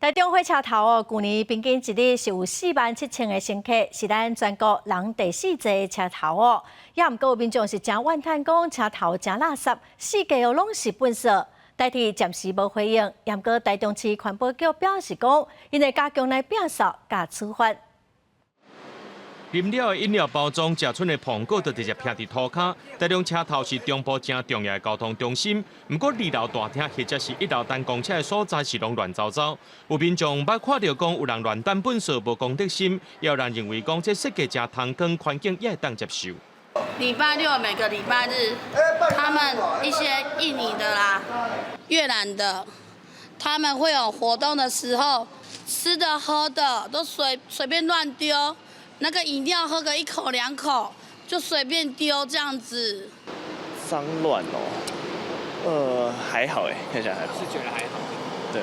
台中火車頭哦，舊年平均一日是有4萬7千個乘客，是咱全國人第四濟的車頭哦。也毋過有民眾是誠怨嘆講車頭誠垃圾，四界哦攏是糞埽。台鐵暫時無回應，也毋過台中市環保局表示講，𪜶會加強來摒掃佮處罰。啉了的飲料包裝、食賰的蘋果，就直接撇佇塗跤。台中車頭是中部誠重要的交通中心，毋過二樓大廳或者是一樓等公車的所在是攏亂糟糟。有民眾捌看著講有人亂擲糞埽，無公德心，也有人認為講這設計誠貪光，環境也會當接受。禮拜六每個禮拜日，他們一些印尼的啦、越南的，他們會有活動的時候，吃的喝的都隨隨便亂丟。那個飲料喝個一口兩口就隨便丟這樣子。髒亂哦，還好哎，看起來還好。是覺得還好。對。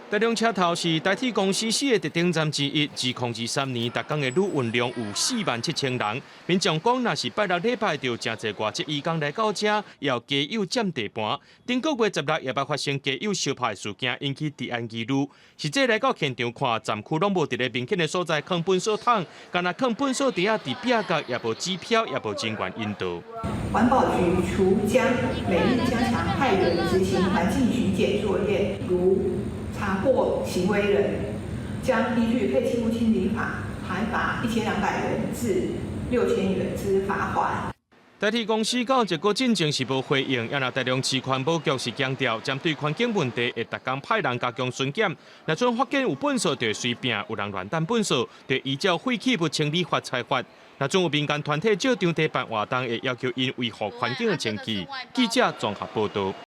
台中車頭是台鐵公司四個特定站之一，2023年，逐工的旅運量有4萬7千人。民眾講，若是拜六禮拜，就誠濟外籍移工來到遮，也有街友佔地盤。頂個月16也捌發生街友相拍事件，引起治安疑慮。實際來到現場看，站區攏無佇咧明顯的所在囥糞埽桶，干焦囥糞埽袋仔佇壁角，也無指標，也無人員引導。環保局除將每日加強派員執行環境巡檢作業，如查獲行為人，將依據廢棄物清理法，裁罰1200元至6000元之罰款。台鐵公司到這個進前是無回應，也若台中市環保局是強調，針對環境問題會逐工派人加強巡檢。若準發現有糞埽，就會隨便有人亂擲糞埽，就依照廢棄物清理法裁罰。若準有民間團體借場地辦活動，會要求𪜶維護環境的清氣。記者綜合報導。